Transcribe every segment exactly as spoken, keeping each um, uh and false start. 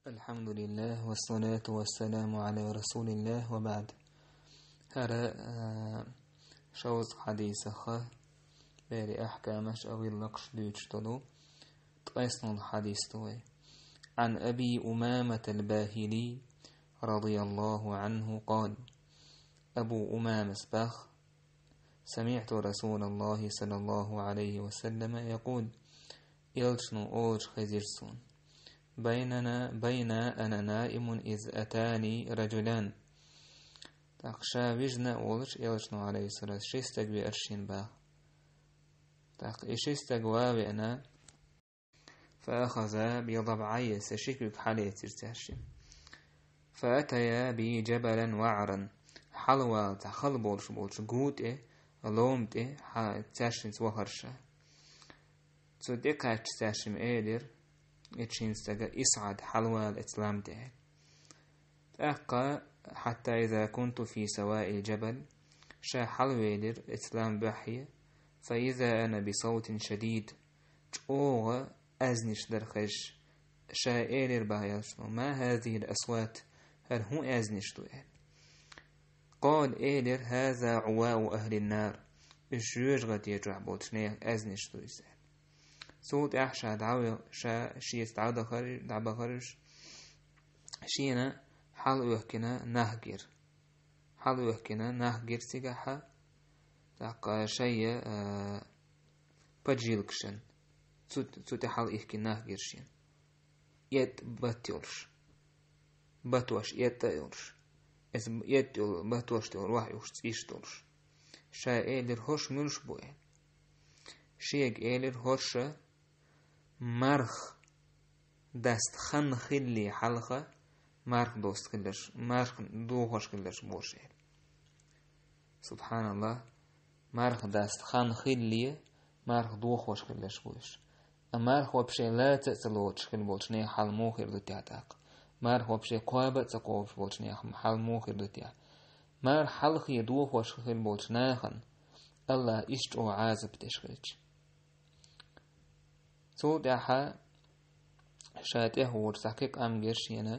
الحمد لله والصلاة والسلام على رسول الله وبعد. ХӀара, а, шовзткъа хьадисах берригаш ахькамаш а гӀиллакхаш дуьйцуш долу ткъеснолгӀа хьадис ду вай. عن أبي أمامة الباهلي رضي الله عنه قال: Абу Умамас боху: سمعت رسول الله صلى الله عليه وسلم يقول: Элчано олуш хезира суна: بيننا، بينا أنا نائم إذ أتاني رجلان. ТӀаккха ша вижна а волуш, Элчано, عليه الصلاة والسلام, ши стаг веара шена боху. ТӀаккха и ши стаг ван а веана, فأخذا بضبعي, сан ши куьг хьалаэцира цаьршинна. فأتيا بي جبلا وعرا. Хьалавала цхьа хала болуш болчу гу тӀе, лома тӀе хьа-, цаьршинца вахара ша. Цу тӀе кхаьчча цаьршимма элира, и шина стага: اصعد, хьалавала оцу лам тӀе, аьлла. ТӀаккха, حتى إذا كنت في سواء الجبل, ша хьалавелира оцу лам баьхье, فإذا أنا بصوت شديد, чӀогӀа аьзнаш дара хезаш. Ша элира боху Элчано: ما هذه الأصوات, хӀара хӀун аьзнаш ду, аьлла. قال, элира: هذا عواء أهل النار, уьш жоьжахати чохь болчу нехан аьзнаш ду иза, аьлла. Цул тӀаьхьа ша дӀаве-, ша шеца дӀадахар-, дӀабахара уьш, шена хьалаоьхкина нах гира. Хьалаоьхкина нах гира цигахь, тӀаккха шайна, а, поджилкаш, цу, цу тӀе хьалаихкина нах гира шена. ЭтӀа бат йолуш. Батош этӀа а йолуш. Эс этӀа йолу, батош йолу ваьхьа юхуш цӀийш долуш. Ша элира: хӀорш муьлш бу, аьлла. Шега элира: хӀорш марха даста хан хиллале хьалха, марха доста хилларш, марха дохош хилларш бу уьш, аьлла. СубхьаналлахӀ, марха даста хан хиллале, марха дохош хилларш бу уьш. Ткъа марха вообще лаца а ца лоцуш хилла болчу нехан хьал муха хир ду техь тӀаккха? Марха вообще кхоба а ца кхобуш болчу нехан хьал муха хир ду техь? Марха хьалхе дохош хилла болчу нахана АллахӀа иштта чӀогӀа Ӏазап деш хилча. Цул тӀаьхьа ша тӀехволуш цхьа кхин къам гира шена,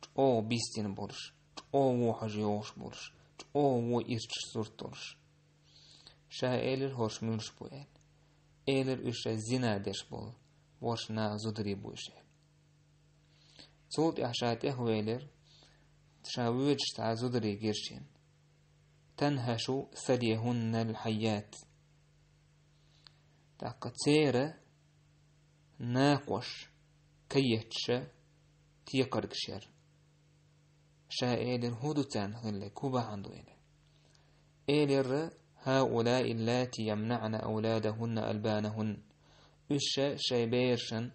чӀогӀа бистина болуш, чӀогӀа вон хьожа йогӀуш болуш, чӀогӀа вон ирчаш сурт долуш. Ша элира: хӀорш муьлш бу, аьлла. Элира: уьш зина деш болу, ворхӀ наха зударий бу уьш, аьлла. Цул тӀаьхьа ша тӀехвелира, ша воьдуш цхьа зударий гира шена. تنهش ثديهن الحيات. ТӀаккха церан накхош каетташ текхаргаш яра. Ша элира: хӀун ду царна хилла, хӀун бахьана ду, элира. Элира: هؤلاء اللاتي يمنعن أولادهن ألبانهن. Уьш шайн берашна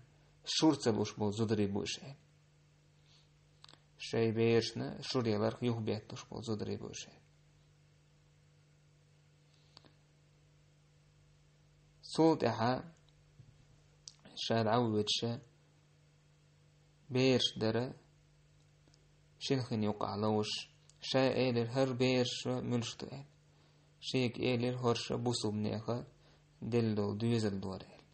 шура ца луш болу зударий бу уьш, аьлла. Шайн берашна шура яларх юхабетталуш болу зударий бу уьш, аьлла. Цул тӀаьхьа ша дӀавоьдуш, бераш дара шина хин юккъахь ловзуш. Ша элира: хӀара бераш муьлш ду, аьлла. Шега элира: хӀорш бусалба нехан делла долу доьзал дора, аьлла.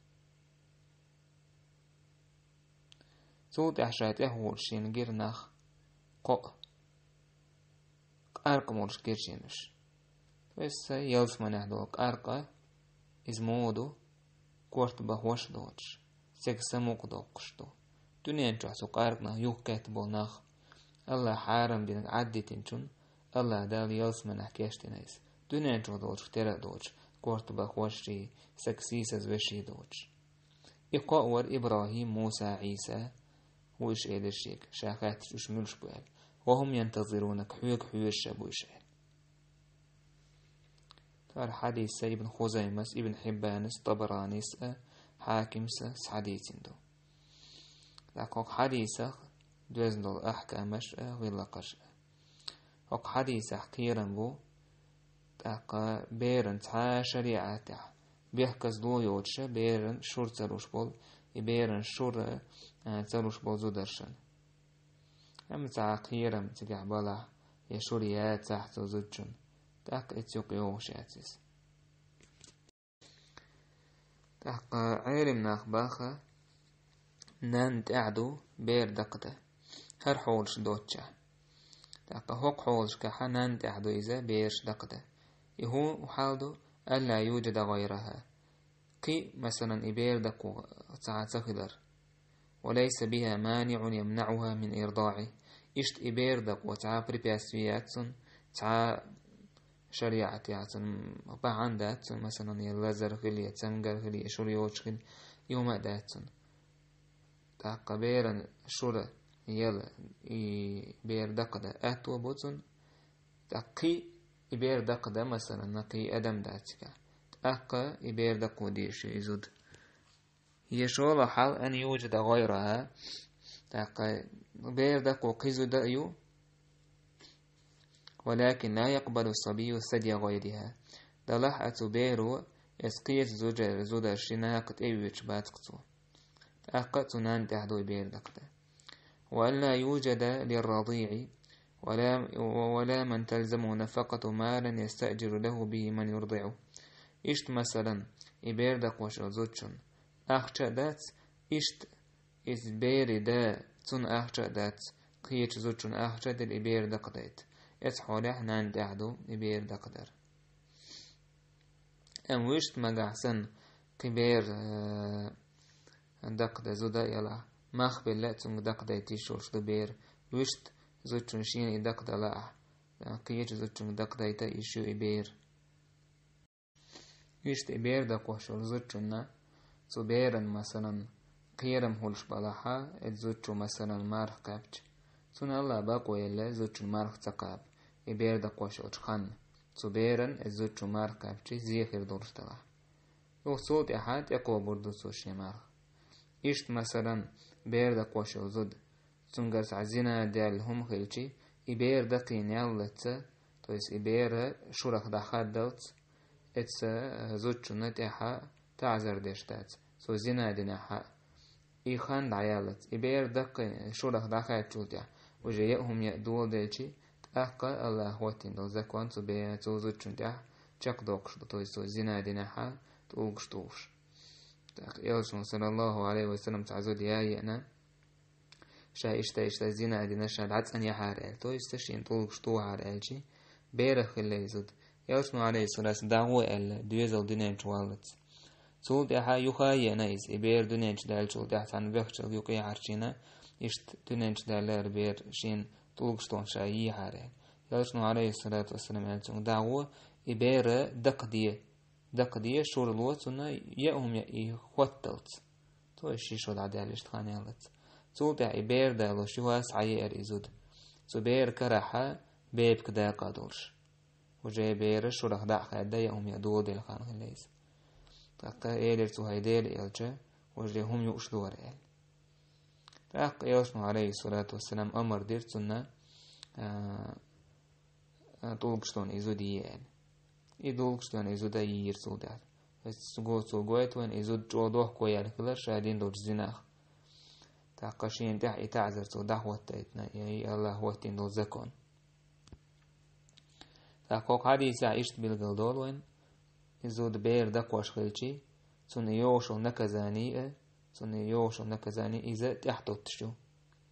Цул тӀаьхьа ша тӀехволуш шена гира нах кхоъ. Къаркъа молуш гира шена уьш. То есть, сан ялсаманехь долу къаркъа, иза муха ду, корта бахош а доцуш, цига самукъа доккхуш ду. Дуьнен чохь цу къаркъанах юхакхетта болу нах, АллахӀа хьарам динарг Ӏаддитинчунна, АллахӀа Дала ялсаманехь кечдина иза. Дуьнен чохь долчух тера а доцуш, корта бахош а, саг сийсазвеш а доцуш. И кхоъ вара ИбрахӀим, Муса, Ӏийса, ву уьш элира шега, ша хаьттича уьш муьлш бу аьлла. وهم ينتظرونك, хьоьга хьоьжуш а бу уьш аьлла. ХӀара хьадис Ибн Хузаймас, Ибн Хьиббанас, ТӀабаранис а, Хьакимс а схьадийцина ду. ТӀаккха хӀокху хьадисах доьзна долу ахькамаш а, гӀиллакхаш а. ХӀокху хьадисехь кхерам бу, тӀаккха беран цхьа а шариӀатехь бехказло йоцуша беран шура ца луш болу, и беран шура, а, ца луш болу зударшна. Амма цхьа кхерам цигахь балахь, я шура яцахь цу зудчун, тӀаккха эцу юкъа йогӀуш яц иза. ТӀаккха Ӏелим нах баха, нанна тӀехь ду бер дакхадан. ХӀара хьолаш доцчехь. ТӀаккха хӀокху хьолашкахь нанна тӀехь ду иза бераш дакхадан. И хӀун хьал ду? ألا يوجد غيرها. Кхин, масалан, и бер дакхо цхьа ца хилар. وليس بها مانع يمنعها من إرضاعه. Иштта и бер дакхо цхьа препятствие яц цунна, цхьа шариӀат яц цунна, бахьана дац цунна, масалан, я лазар хила, я цамгар хила, я шура йоцуш хила, и хӀума а дац цунна. ТӀаккха беран шура яла, и бер дакхадан аьтто бу цунна, тӀаккха кхин и бер дакхадан, масалан, кхин адам дац цигахь. ТӀаккха и бер дакхо дезаш ю и зуда. Я шолгӀа хьал, أن يوجد غيرها. ТӀаккха бер дакхо кхин зуда а ю. ولكن لا يقبل الصبي ثدي غيرها. Делахь а цу беро, эс кхечу зуда-, зударшна накха тӀеоьцуш бац-кх цо. ТӀаккха цу нанна тӀехь ду и бер дакхадан. وألا يوجد للرضيع ولا، ولا من تلزمه نفقة مالا يستأجر له به من يرضعه. Иштта, масалан, и бер дакхош йолу зудчунна ахча а дац, иштта иза бере да, цунна ахча а дац, кхечу зудчунна ахча а дина и бер дакхадайта. Эцу хьолехь нанна тӀехь ду и бер дакхадар. Амма вуьшта магахь санна, кхин бер, э, дакхадан зуда а ялахь, мах белла а цуьнга дакхадайта йиш йолуш ду бер. Вуьшта зудчунна шена и дакхадан лаахь, кхечу зудчунга дакхадайта йиш ю и бер. Иштта и бер дакхош йолу зудчунна, цу беран, масалан, кхерам хуьлуш балахь, эцу зудчо, масалан, марха кхаьбча, цунна Аллах бакъо елла, зудчун марха ца кхаба, и бер дакхош йолчу ханна, цу беран эцу зудчо марха кхаьбча, зе хир долуш далахь. Юха цул тӀаьхьа тӀекхобур ду цо шен марха. Иштта, масалан, бер дакхош йолу зуда, цуьнгара цхьа зина даьлла хӀума хилча, и бер дакхийна яллалц, то есть и бер шурах дӀахаддалц, эцу, э, зудчунна тӀехь таӀзар деш дац, цо зина динехь а. И хан дӀаяллалц, и бер даккхий шурах дӀахаьдчул тӀаьхьа, уже яа хӀума яа доладелча, тӀаккха Аллах хӀоттийна долу закон цу бе-, цу зудчунна тӀехь чекхдоккхуш ду, то есть цо зина динехь а тӀулгаш тухуш. ТӀаккха Элчано, саллаллаху Ӏалайхи ва саллам, цхьа зуда яа еана, ша иштта, иштта зина дина, ша дӀацӀанъяхьара аьлла, то есть ша шена тӀулгаш тухьара аьлча, берах хилла и зуда. Элчано, Ӏалайхиссалату, дӀагӀо аьлла, доьзал дуьнен чу валлалц. Цул тӀаьхьа юха а еана иза, и бер дуьнен чу даьллачул тӀаьхьа цхьана бехачалла юкъа яхьарчийна, иштта дуьнен чу даьллера бер шена тӀулгаш тохна ша йийхьара аьлла. Элчано, Ӏалайхиссалату вассалам, аьлла цуьнга, дӀагӀо, и бер дакхаде, дакхаде, шура ло цунна, яа хӀума яа и хӀотталц. То есть ши шо дӀадаьлла иштта хан яллалц. Цул тӀаьхьа и бер далош юха а схьаеара и зуда. Цу беран карахь бепиг дакъа долуш. Уже бер шурах дӀа а хаьдда, яа хӀума яа доладелла хан хилла иза. ТӀаккха элира цо: «ХӀай Делан элча, уже хӀума юуш ду хӀара», – аьлла. ТӀаккха Элчано, Ӏалайхиссалату вассалам, амар дира цунна, а, а, тӀулгаш тохна и зуда е аьлла. И тӀулгаш тохна и зуда йийра цул тӀаьхьа. Цо го-, цо гойту вайна и зуда чӀогӀа дохко яьлла хилар ша дина долчу зинах. ТӀаккха шена тӀехь и таӀзар цо дӀахӀоттайтина, и Аллах хӀоттийна долу закон. ТӀаккха хӀокху хьадисехь иштта билгал долу вайна, и зуда бер дакхош хилчий, цунна йогӀуш йолу наказание а, цунна йогӀуш йолу наказание иза тӀаьхьатоттуш ю,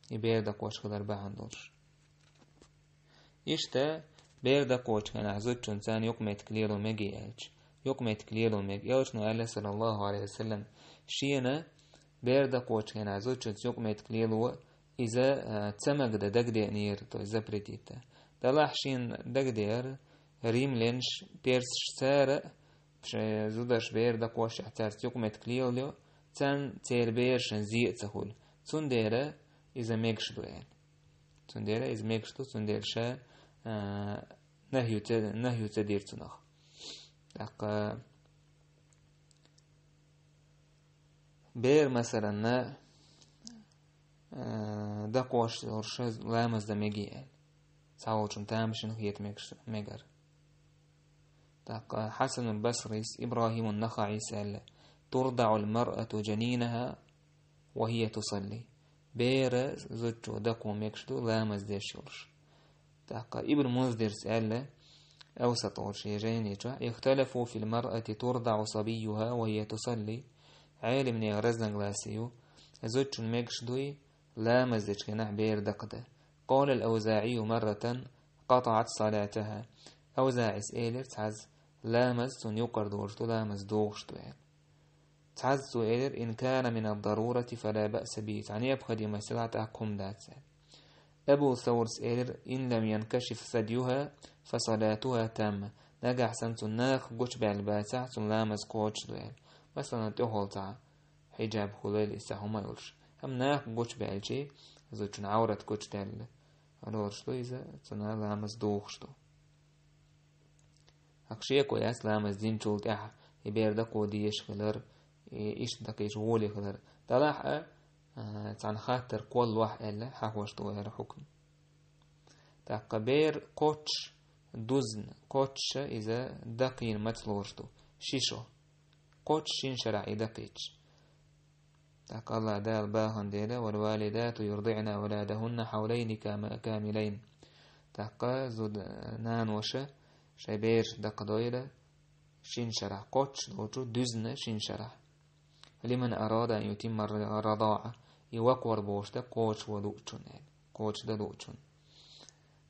и бер дакхош хилар бахьана долуш. Иштта, бер дакхочу хенахь зудчунна царна юкъаметтиг лело мегий аьлча, юкъаметтиг лело мега. Элчано аьлла, саллаллаху Ӏалайхи ва саллам, шена бер дакхочу хенахь зудчунца юкъаметтиг лело иза, а, ца магадан дагадеанера, то есть запретить. Делахь шена дагадеара, римлянаш, персаш, цара шайн зударш бер дакхошшехь цаьрца юкъаметтиг лелайо, царна церан берашна зе а ца хуьлу. Цундела иза мегаш ду аьлла. Цундела иза мегаш ду, цундела ша, а, нахью ца, нахью ца дира цунах. ТӀаккха бер, масалан, а, дакхош йолуш ламаз дан мегий аьлла. Цхьаволчунна тамашийна хета мегаш, мегар. ТӀаккха Хьасанул Басрис, Ибрахимун Нахаис аьлла: «ترضع المرأة جنينها وهي تصلي». Бер зудчо дакхо мегаш ду ламаз деш йолуш. ТӀаккха Ибн Мунзирс аьлла, Авсат олуш шен жайни чохь: «اختلفوا في المرأة ترضع صبيها وهي تصلي». Ӏелимнехан разногласие ю, Зудчун мегаш дуй ламаз дечу хенахь бер дакхадан. قال الأوزاعي مرة: قطعت صلاتها. АвзаӀис элира цхьаьз: ламаз цунна юкъара долуш ду, ламаз дохуш ду аьлла. Цхьаьз цо элира: إن كان من الضرورة فلا بأس به. Цхьа необходимость хилахь, тӀаккха хӀума дац аьлла. Абу Саурс элира: إن لم ينكشف ثديها فصلاتها تامة. Нагахь санна цунна нахах гучубаьлла бацахь, цуьнан ламаз кхочуш ду аьлла. Масала, тӀехула цхьа хьиджаб хуьлийла, иза хӀума а йолуш. Амма нахах гучубаьлча, зудчун Ӏаврат гучудаьлла лоруш ду иза, цунна ламаз дохуш ду. ХӀокху шеко яц ламаз динчул тӀаьхьа и бер дакхо дезаш хилар, и иштта дакхийча гӀоле хилар. Делахь а, а, цхьана хаттар кхоллалахь аьлла, хьахош ду хӀара хьукам. ТӀаккха бер кхоччуш, дузна, кхоччуша иза дакхийна маца лоруш ду? Ши шо. Кхоччуш шина шарахь и дакхийча. ТӀаккха АллахӀ Дала бахана дела: والوالدات يرضعن أولادهن حولين كام-، كاملين. ТӀаккха зуда, наноша шайн бераш дакхадойла шина шарахь, кхоччуш долчу дуьзна шина шарахь. لمن أراد أن يتم الرضاعة. И вакхор бохуш дерг кхочуш дан луучунна, кхочуш дан луучунна.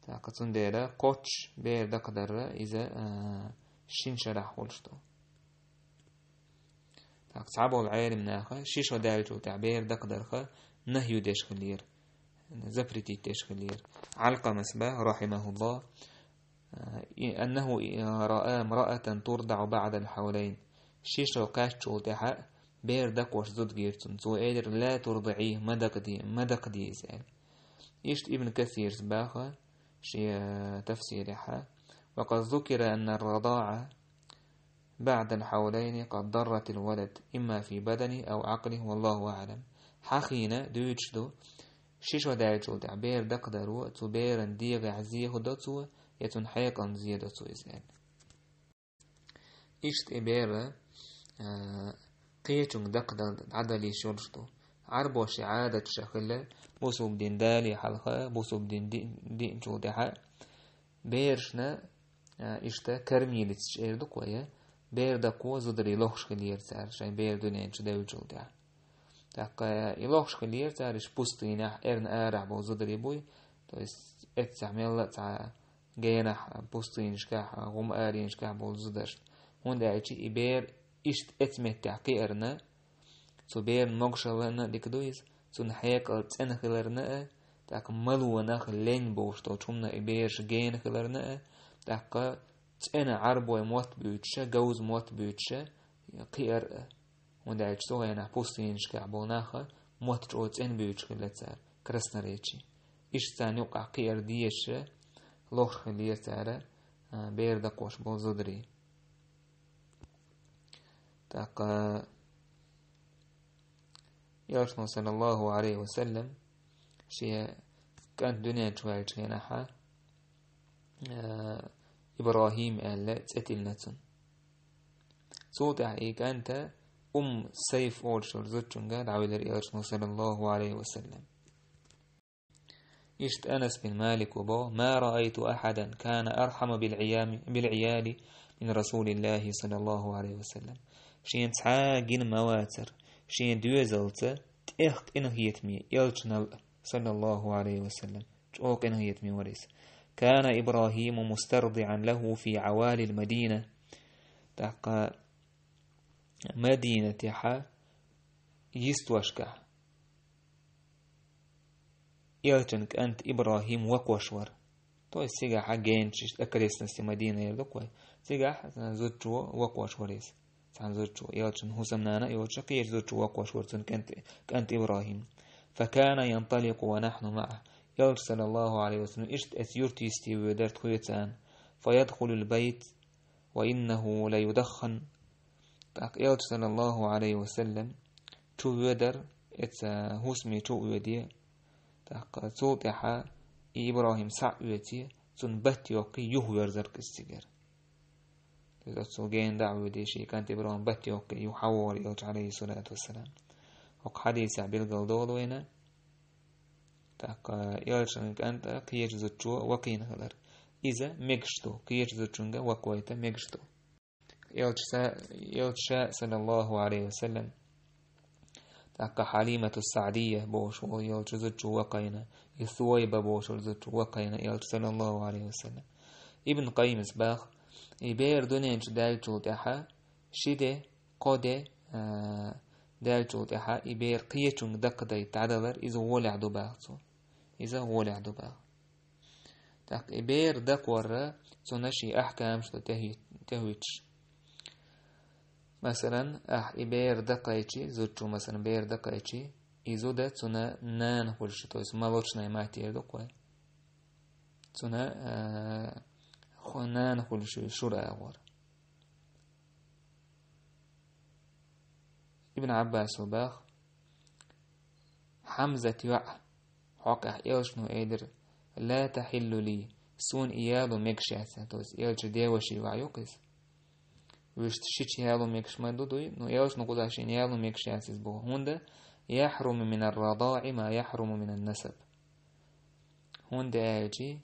ТӀаккха цундела кхоччуш бер дакхадар иза, а, шина шарахь хуьлуш ду. ТӀаккха цхьаболу Ӏелам наха ши шо даьллачул тӀаьхьа бер дакхадарх нахью деш хиллера, запретить деш хиллера. Ӏалкъамас боху, рахьимахуллахӀ, а, и-, أنه رأى امرأة ترضع بعد الحولين. Ши шо кхаьчначул тӀаьхьа бер дакхош зуда гира цунна. Цо элира: لا ترضعيه, ма дакхаде, ма дакхаде иза аьлла. Иштта Ибн Касирас боху шен тафсирехь: وقد ذكر أن الرضاعة بعد الحولين قد ضرت الولد إما في بدنه أو عقله والله أعلم. Хьахийна дуьйцуш ду, ши шо даьллачул тӀаьхьа бер дакхадаро цу беран дегӀехь зе хӀу до цо, я цуьнан хьекъална зе до цо иза аьлла. Иштта и бер, а, кхечуьнга дакхадан дӀадала йиш йолуш ду. Ӏарбошийн Ӏадаташ хилла, бусулба дин далале хьалха, бусулба дин ди-, диъначул тӀаьхьа берашна, а, иштта кормилицаш эр ду-кх вай, бер дакхо зударий лохуш хиллера цара, шайн бер дуьнен чу девллачул тӀаьхьа. ТӀаккха и лохуш хиллера цара, иштта пустынехь, эрна арахь болу зударий буй, то есть эццахь мелла а цхьа генахь, пустынашкахь, гӀум-аренашкахь болу зударшна. ХӀунда аьлча и бер иштта эцу меттехь кхиарна, цу беран могушаллина а дика ду иза, цуьнан хьекъал цӀена хиларна а, тӀаккха малонах лен бохуш долчу хӀуманах и бераш гена хиларна а, тӀаккха цӀена Ӏарбойн мотт буьйцуша, говза мотт буьйцуша кхиар а. ХӀунда аьлча цу хенахь пустынашкахь болу нах мотт чӀогӀа цӀена буьйцуш хилла цара, красноречие. Иштта царна юккъахь кхиар дезаш лохуш хиллера цара, а, бер дакхош болу зударий. ТӀаккха Элчано, саллаллаху Ӏалайхи ва саллам, шен кӀант дуьнен чу ваьллачу хенахь, а, ИбрахӀим аьлла цӀе тиллина цунна. Цул тӀаьхьа и кӀант Умм Сайф олуш йолу зудчуьнга дӀавелира Элчано, саллаллаху Ӏалайхи ва саллам. Иштта Анас бин Малика боху: ما رأيت أحدا كان أرحم بالعيام-، بالعيال من رسول الله صلى الله عليه وسلم. Шена цхьа а гина ма вацара шен доьзалца тӀех къинхетаме Элчанал, саллаллаху Ӏалайхи ва саллам, чӀогӀа къинхетаме вара иза. كان إبراهيم مسترضعا له في عوالي المدينة. ТӀаккха Мадинатехь йистошкахь Элчан кӀант ИбрахӀим вакхош вара. То есть цигахь генчу окрестности Мадина эр ду-кх вай. Цигахь зудчо вакхош вара иза. Цхьана зудчо, Элчан хӀусамнана а йоцуш, кхечу зудчо вакхош вара цуьнан кӀант, кӀант ИбрахӀим. فكان ينطلق ونحن معه. Элча, саллаллаху Ӏалайхи ва саллам, иштта эцу юрта йисте воьдара тхоьца. فيدخل البيت وإنه ليدخن. ТӀаккха Элча, саллаллаху Ӏалайхи ва саллам, чу воьдара эцу хӀусаме чу а воьде. ТӀаккха цул тӀаьхьа и ИбрахӀим схьа а оьций, цунна батт йоккхий юхаверзара иза цигара. Иза оццул гена дӀа а воьдий, шен кӀант ИбрахӀим батт йоккхий юха хьавогӀура Элча, Ӏалайхи ссалату вассалам. ХӀокху хьадисехь билгалдолу вайна, тӀаккха Элчан кӀант а кхечу зудчо вакхийна хилар. Иза мегаш ду, кхечу зудчуьнга вакхавайта мегаш ду. Элча са-, Элча, саллаллаху Ӏалайхи ва саллам, ТӀаккха Хьалимату Саъдия бохуш волу йолчу зудчо вакхийна, и Сувайба бохуш волу зудчо вакхийна элча, саллаллаху алейхи ва саллям. Ибн Къаййимас баха, и бер дуьнен чу даьллачул тӀаьхьа ши де, кхо де, а, даьллачул тӀаьхьа и бер кхечуьнга дакхадайта дӀадалар, иза гӀолехь ду баха цо. Иза гӀолехь ду баха. ТӀаккха и бер дакхорра цунна шен ахкамаш ду тӀехӀи-, тӀехӀуьттуш. Масалан, ахь и бер дакхайчи, зудчо, масалан, бер дакхайчи, и зуда цунна нана хуьлуш ю, то есть молочная матерь ду-кх вай. Цунна, а, ху-, нана хуьлуш ю шура агӀор. Ибн Ӏаббасо баха, Хьамзат йоӀ, хьокъехь элчано элира: «Ла тахьиллу ли», суна и яло мегаш яц, то есть элча деваши йоӀ ю-кх иза. Вуьшта шича яло мегаш ма ду дуй, но элчано кхузахь шена яло мегаш яц иза боху. ХӀунда: «Яхьруму минар радаӀи ма яхьруму минан насаб». ХӀунда аьлчи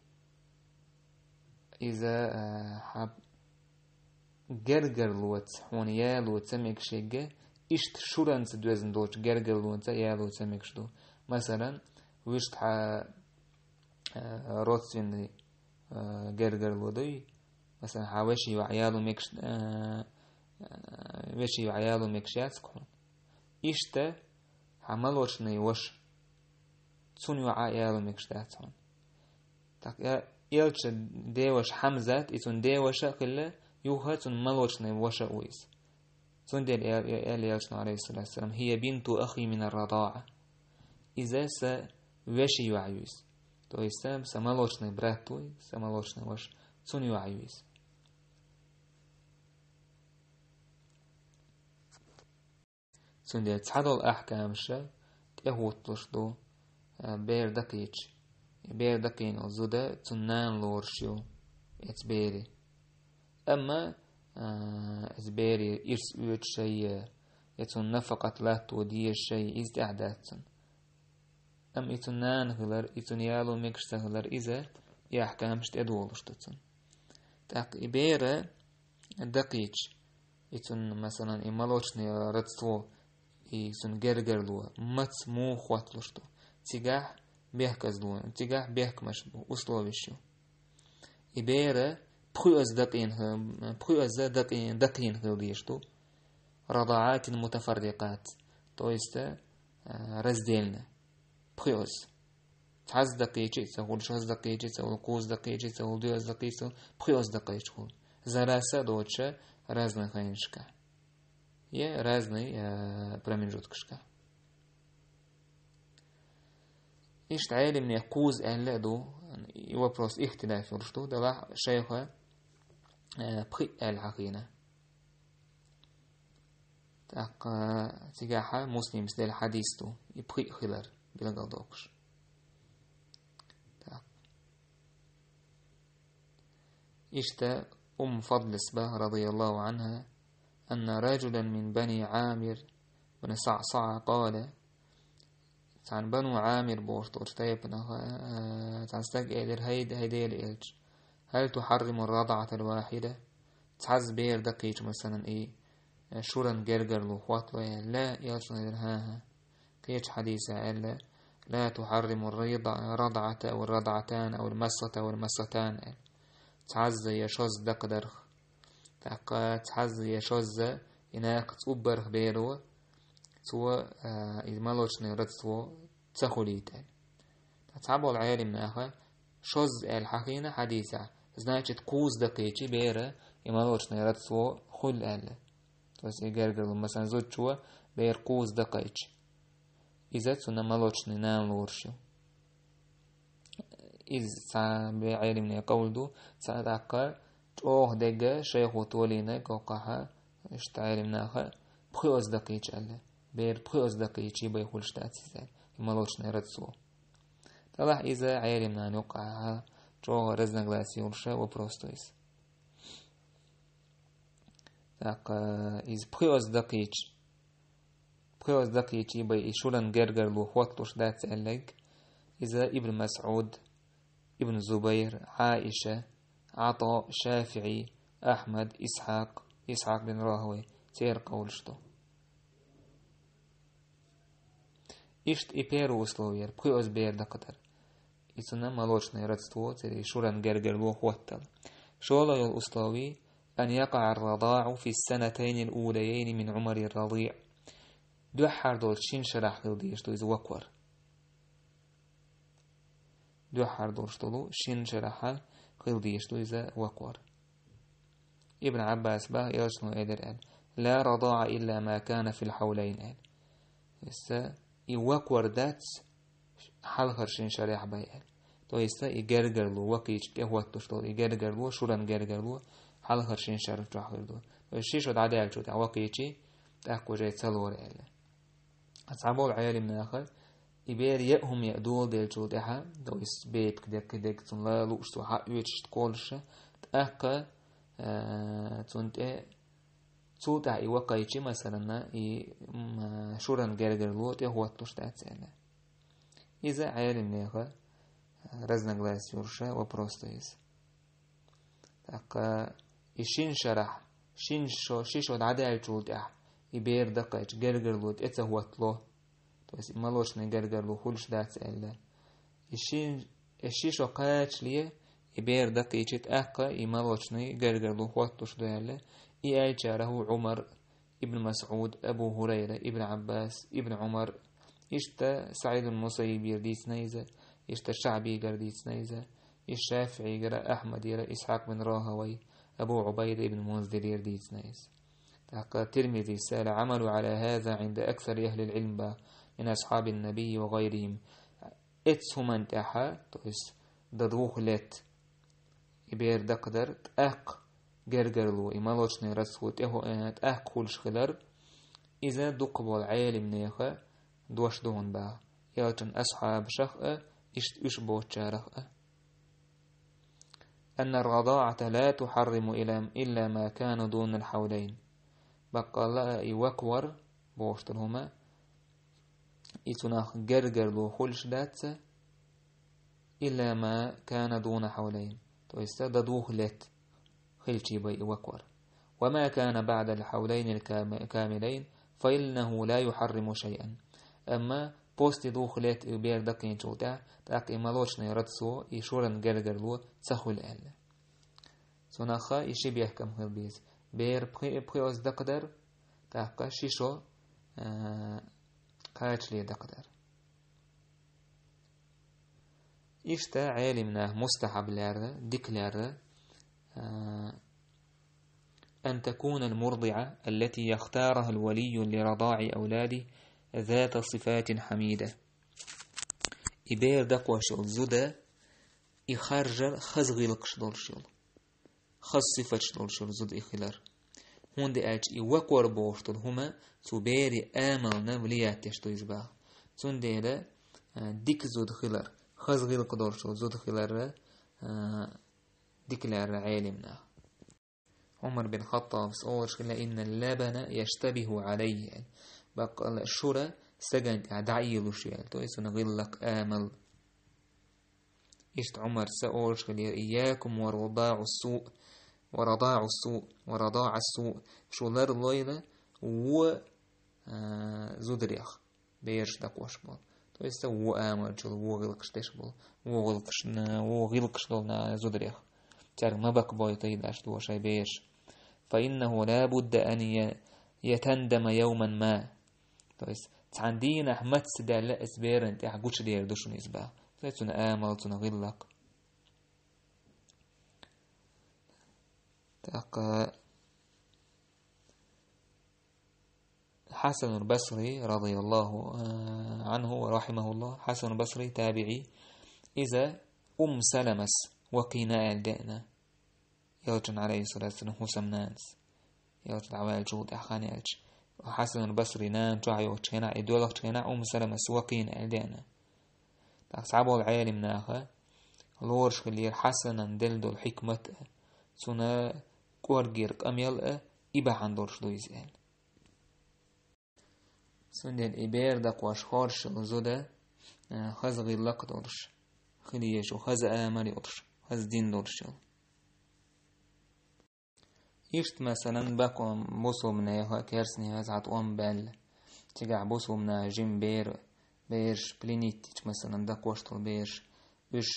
иза, а, хьа гергарлоца, хьуна яло ца мегаш ерг, иштта шуранца доьзна долчу гергарлонца яло ца мегаш ду. Масалан, вуьшта хьан, а, родственный, а, гергарло дуй, масалан, хьан вешин йоӀ яло мегаш, а, а, вешин йоӀ яло мегаш яц-кх хьуна. Иштта хьан молочный ваша, цунна йоӀ яло мегаш дац хьуна. ТӀаккха элча деваша Хьамзат, и цунна деваша а хилла, юха цунна молочный ваша а ву иза. Цундела эл-, эл-, элчано, алейхиссалату вассалам: «Хия бинту ахи минар радаӀа». Иза сан вешин йоӀ ю иза. То есть сан, сан молочный брат ву, сан молочный ваша, цунна йоӀ ю иза. Цундела цхьадолу ахкамаша тӀехӀутталуш ду, а, бер дакхийча. И бер дакхийна зуда цунна нана лоруш ю эца бере. Амма, а, эца бере ирс оьцуш шай, я цунна нафакъат латто дезаш шай, иза тӀехь дац цунна. Амма и цунна нана хилар, и цунна яло мегаш ца хилар, иза и ахкамаш тӀедолуш ду цунна. ТӀаккха и бер дакхийча, и цунна, масалан, и молочное родство, и цунна гергарло, маца муха хӀотталуш ду. Цигахь бехказло, цигахь бехкамаш бу, условиш ю. И бер пхоьазза дакхийна хи-, пхоьазза дакхий-, дакхийна хила дезаш ду. Радаатин мутафаррикъат, то есть, а, раздельно. Пхоьазза. Цхьазза дакхийча а ца хуьлу, шозза дакхийча а ца хуьлу, кхузза дакхийча а ца хуьлу, доьазза дакхийча а ца хуьлу, пхоьазза дакхийча хуьлу. За раз а доцуша разный хенашка. Я разный, а, промежуткашка. Иштта Ӏелимнех кхузза аьлла а ду, и вопрос ихтилаф йолуш ду, делахь шайха, а, пхиъ аьлла хьахийна. ТӀаккха цигахьа Муслимс делла хьадис ду, и пхиъ хилар билгалдоккхуш. ТӀаккха. Иштта Умму Фадлис баха, радияллаху анхьа, أن رجلا من بني عامر بن صعصعة قال, цхьана Бану Ӏамир бохуш долчу тайпанах, а, цхьана стага элира: «ХӀай, хӀай Делан элча, هل تحرم الرضعة الواحدة?» Цхьазза бер дакхийча, масалан, и, а, шуран гергарло хӀоттало аьлла, элчано элира: «ХӀан-хӀа». Кхечу хьадисехь аьлла: «لا تحرم الرضع-، الرضعة أو الرضعتان أو المصة أو المصتان», аьлла. Цхьазза я шозза дакхадарх. ТӀаккха цхьазза я шозза и накха цӀуббарх беро, цо, а, и молочное родство ца хуьлийта аьлла. Ткъа цхьаболу Ӏелим наха шозза аьлла хьахийна хьадисехь, значит, кхузза дакхийча бер и молочное родство хуьлу аьлла. То есть и гергарло, масалан, зудчо бер кхузза дакхийча, иза цунна молочный нана лоруш ю. Иза цхьа бе-, Ӏелимнех къовла ду, цхьа тӀаккха чӀогӀа дегга шайхо толийна кхоккхахьа, иштта Ӏелим наха пхоьазза дакхийча аьлла. Бер пхоьазза дакхийча бен хуьлуш дац иза, и молочное родство. Делахь иза Ӏелим нахана юккъахьа чӀогӀа разногласие йолуш вопрос ду иза. ТӀаккха иза пхоьазза дакхийча, пхоьазза дакхийча бен и шуран гергарло хӀотталуш дац аьлларг, иза Ибн МасӀуд, Ибн Зубайр, Ӏаиша, Ӏата, ШафиӀи, Ахьмад, Исхьакъ, Исхьакъ бин Рахавай, церан къовлаш ду. Иштта и первый условие яр, пхиозза бер дакхадар. И цунна молочное родство, церий шуран гергарло хӀоттал. ШоллагӀа йола условие: أن يقع الرضاع في السنتين الأوليين من عمر الرضيع. Дуьххьара долчу шина шарахь хила дезаш ду иза ваквар. Дуьххьара долуш долу шина шарахь хила дезаш ду иза ваквар. Ибн Ӏаббас баха, элчано элира аьлла: «لا رضاع إلا ما كان في الحولين», аьлла. Иза и ваквар дац хьалхара шина шарахь бен аьлла. То есть и гергарло, вакийча тӀехӀоттуш долу и гергарло, шуран гергарло хьалхара шина шарахь чохь хир ду. То есть ши шо дӀадаьллачул тӀаьхьа вакийча, тӀаккха уже ца лору аьлла. Цхьаболу Ӏелам наха, и бер яа хӀума яа доладеллачул тӀаьхьа, то есть бепиг деккхий дегга цунна ла лууш цо хьаоьцуш кхоллаша, тӀаккха, а, цунна тӀе, цул тӀаьхьа и вакхайчи, масалана, и, м, шуран гергарло тӀехӀоттуш дац аьлла. Иза Ӏелам неха разногласие йолуша вопрос ду иза. ТӀаккха и шина шарахь, шин шо, ши шо дӀадаьллачул тӀаьхьа и бер дакхайча гергарло тӀе ца хӀоттало, то есть и молочный гергарло хуьлуш дац аьлла. И шин, и ши шо кхачале, и бер дакхийча тӀаккха и молочный гергарло хӀоттуш ду аьлла. И аьллачарах ву Ӏумар, Ибн МасӀуд, Абу ХӀурайра, Ибн Ӏаббас, Ибн Ӏумар, иштта СаӀид ибн Мусаййибера дийцина иза, иштта ШаӀбигара дийцина иза, и ШафиӀигара, Ахьмадера, Исхьакъ бин РахӀавайхӀа, Абу Ӏубайда ибн Мунзирера дийцина иза. ТӀаккха Тирмизис аьлла: «العمل على هذا عند أكثر أهل العلم من أصحاب النبي وغيرهم». Эцу хӀуманна тӀаьхьа, то есть дан двух лет, и бер дакхадар, тӀаккха гергарло, и молочный родство тӀехӀо-, э, тӀаккха хуьлуш хилар, иза дукхахболу Ӏелам неха дош ду хӀунда баха, элчан асхьабашах а, иштта уьш боцучарах а. «أن الرضاعة لا تحرم إلا، إلا ما كان دون الحولين». Баккъалла а и ваквар бохуш долу хӀума, и цунах гергарло хуьлуш дац, «إلا ما كان دون حولين», то есть дан двух лет хилчий бен и ваквар. «وما كان بعد الحولين الكام-، الكاملين فإنه لا يحرم شيئا». Амма после двух лет и бер дакхийначул тӀаьхьа, тӀаккха и молочный родство, и шуран гергарло ца хуьлу аьлла. Цунах и ши бехкам хила беза. Бер пхи-, пхиозза дакхадар, тӀаккха ши шо, а, кхачале дакхадар. Иштта Ӏелам наха мустахьаб лаьрра, дика лаьрра, а, «أن تكون المرضعة التي يختارها الولي لرضاع أولاده ذات صفات حميدة». И бер дакхош йолу зуда, и харжар хаза гӀиллакхаш долуш йолу, хаза сифаташ долуш йолу зуда и хилар. ХӀунда аьлча и ваквар бохуш долу хӀума цу берийн амална влиять деш ду иза баха. Цундела, а, дика зуда хилар, хаза гӀиллакх долуш йолу зуда хилар, а, дика лаьрра Ӏелам наха. Ӏумар бин Хаттабас олуш хилла: «إن اللبن يشتبه عليه», аьлла. Баккъалла шура стагана тӀехь дӀаийлуш ю аьлла, то есть цуьнан гӀиллакх, амал. Иштта Ӏумарца олуш хилла: «إياكم ورضاع السوء، ورضاع السوء، ورضاع السوء». Шу ларлойла вон, а, зударех бераш дакхош болу. То есть вон амалчул, вон гӀиллакхаш деш болу, вон гӀиллакхаш, вон гӀиллакхаш долу на-, зударех. Цаьрга ма баккхабойла тайдаш ду шайн бераш. «فإنه لا بد أن ي-، يتندم يوما ما». То есть цхьана дийнахь мацца даьлла иза берана тӀехь гучудер ду шуна иза баха. То есть цуьнан амал, цуьнан гӀиллакх. ТӀаккха Хьасанул Басри, радияллаху, а, анху ва рахимахуллах, Хьасанул Басри, табиӀи, иза Умму Саламас вакхийна аьлла деана, элчан, алейхиссалату вассалам, хӀусамнанас. Элча дӀаваьллачул тӀаьхьа хан яьлча, Хьасанул Басри нана чохь йоцучу хенахь, и доьлхучу хенахь Умму Саламас вакхийна аьлла деана. ТӀаккха цхьаболу Ӏелам наха лоруш хиллера Хьасанан делла долу хьикмат а, цуьнан кӀоргера къамел а и бахьана долуш ду иза аьлла. Цундела и бер дакхош хоршалла зуда, а, хаза гӀиллакх долуш хила еза, хаза амал йолуш, хаза дин долуш йолу. Иштта, масалан, бакъо бусулбанеха, керстанеха цхьа тӀом баьлла. Цигахь бусулбана жима бер бераш пленить дича, масала, дакхош долу бераш, уьш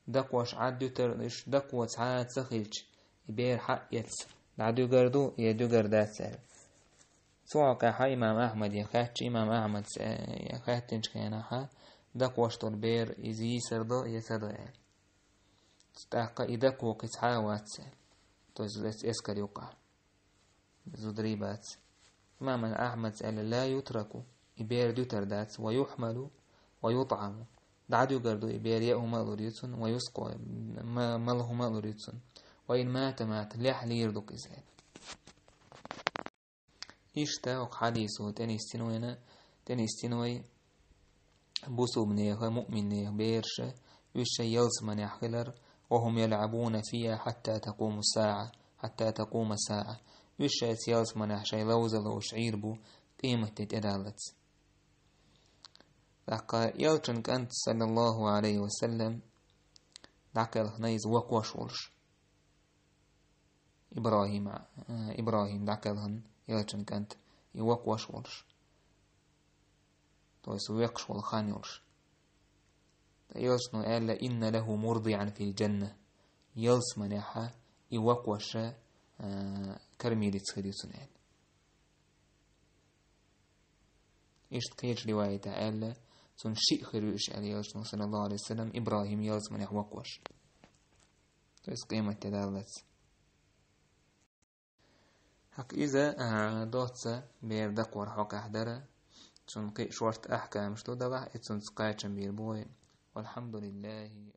дакхош Ӏад дуьтар, уьш дакхо цхьа а ца хилча, и бер хьаэца дӀадуьгар ду, я дуьгар дац аьлла. Цу хьокъехь имам Ахьмаде хаьттича, имам Ахьмада хаьттинчу хенахь, дакхош долу бер иза йийсар до я ца до аьлла. ТӀаккха и дакхо кхин цхьа а вац аьлла. То есть эс-, эскар юкъахь. Зударий бац. Имам Ахьмада аьлла: «Ла ютраку», и бер дуьтар дац, «ва юхьмалу, ва ютӀаму». ДӀадуьгар ду и бер, яа хӀума а лур ю цунна, «ва юскъа», ма-, мала хӀума а лур ю цунна. «Ва ин мата, мата», лехь лийр ду иза аьлла. Иштта оха хьадисо тӀенисдина вайна, тӀенисдина вай бусулбанеха, муъминнеха бераша, уьш шайн ялсаманехь хилар, «ва хӀум ялӀабуна фиха хьатта такъума саӀа», хьатта такъума саӀа. Уьш шайца ялсаманехь шайн ловза ловш Ӏийр бу къематде тӀедаллалц. ТӀаккха элчан кӀант, саллаллаху Ӏалайхи ва саллам, дӀакхелхина иза воккхавеш волуш. ИбрахӀим, э, ИбрахӀим дӀакхелхина, элчан кӀант, и воккхавеш волуш. То есть векхаш волу хан йолуш. Ткъа элчано аьлла: «Инна лаху мурдиӀан фил джанна». Ялсаманехь и воккхавеш, э, кормилица хир ю цунна аьлла. Иштта кхечу риваятехь аьлла, цунна шиъ хир ю уьш аьлла элчано, саллаллаху Ӏалайхи ва саллам, ИбрахӀим ялсаманехь воккхавеш. То есть къематде даллалц. ХӀокху иза, а, доцца бер дакхор хьокъехь дара. Цунна кхин а шорта ахкамаш ду делахь, и цунца кхачам бийр бу вай. Валхьамдулиллахи